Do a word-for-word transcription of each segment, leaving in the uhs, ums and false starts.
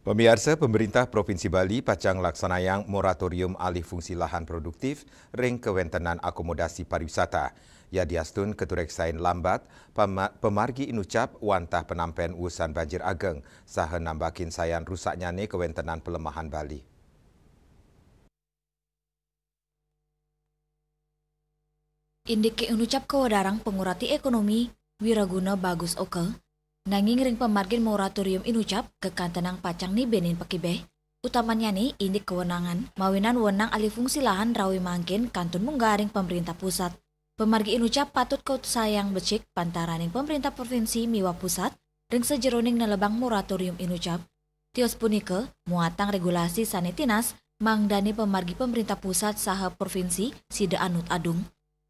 Pamiarsa, pemerintah Provinsi Bali pacang laksanayang moratorium alih fungsi lahan produktif ring kawentenan akomodasi pariwisata. Yadiastun katureksain lambat, pama-, pamargi inucap wantah panampen wusan banjir ageng, saha nambakin sayan rusaknyane kawentenan palemahan Bali. Indik inucap kawedarang pangurati ekonomi wiraguna Bagus Oka, nanging ring pamargin moratorium inucap kakantenang pacang nibenin pakibeh, utamannyane indik kawenangan mawinan wenang alih fungsi lahan rawi mangkin kantun munggah ring pamrintah pusat. Pamargi inucap patut kautusayang becik pantaraning pamrintah provinsi miwah pusat ring sajeroning nelebang moratorium inucap. Tios punika muatang regulasi sane tinas mangdane pamargi pamrintah pusat saha provinsi sida anut adung.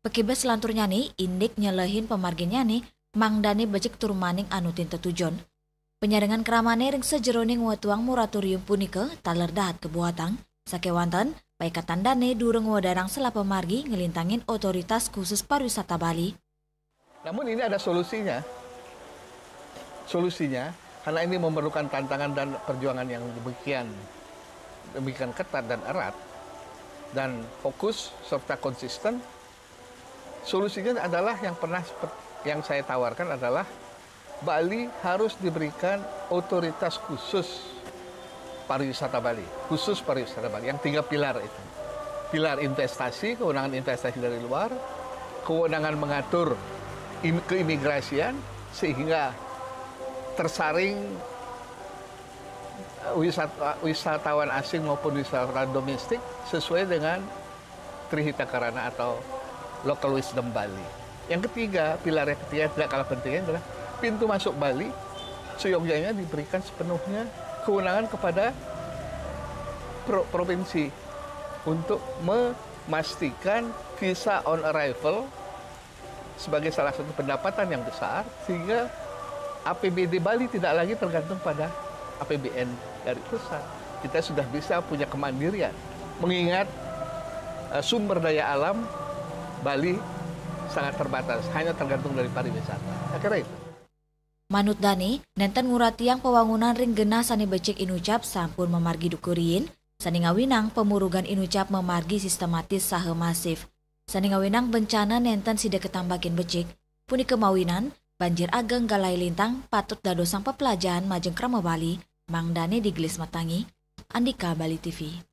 Pakibeh salanturnyane indik nyelehin pamarginnyane mangdane becik tur maning anutin tetujon. Panyarengan kramane ring sajeroning wetuang moratorium punika taler dahat kabuatang, sakewanten paikatan dane durung wedarang selapuh margi nglintangin Otoritas Khusus Pariwisata Bali. Namun ini ada solusinya. Solusinya, karena ini memerlukan tantangan dan perjuangan yang demikian demikian ketat dan erat dan fokus serta konsisten, solusinya adalah yang pernah sepet- yang saya tawarkan adalah Bali harus diberikan otoritas khusus pariwisata Bali, khusus pariwisata Bali, yang tiga pilar itu. Pilar investasi, kewenangan investasi dari luar, kewenangan mengatur im- keimigrasian, sehingga tersaring, eh, wisat- wisatawan asing maupun wisatawan domestik sesuai dengan Tri Hita Karana atau local wisdom Bali. Yang ketiga, pilar yang ketiga tidak kalah pentingnya adalah pintu masuk Bali seyogyanya diberikan sepenuhnya kewenangan kepada pro- provinsi untuk memastikan visa on arrival sebagai salah satu pendapatan yang besar, sehingga A P B D Bali tidak lagi tergantung pada A P B N dari pusat. Kita sudah bisa punya kemandirian, mengingat, eh, sumber daya alam Bali sangat terbatas, hanya tergantung dari pariwisata. Saya kira itu. Manut dane, nenten nguratiang pawangunan ring genah sane becik inucap sampun mamargi duka riin, sane ngawinang pamurugan inucap mamargi sistematis saha masif. Sane ngawinang bencana nenten sida katambakin becik, punika mawinan banjir ageng galai lintang patut dadosang peplajahan majeng krama Bali, mangdane digelis matangi. Andika Bali T V.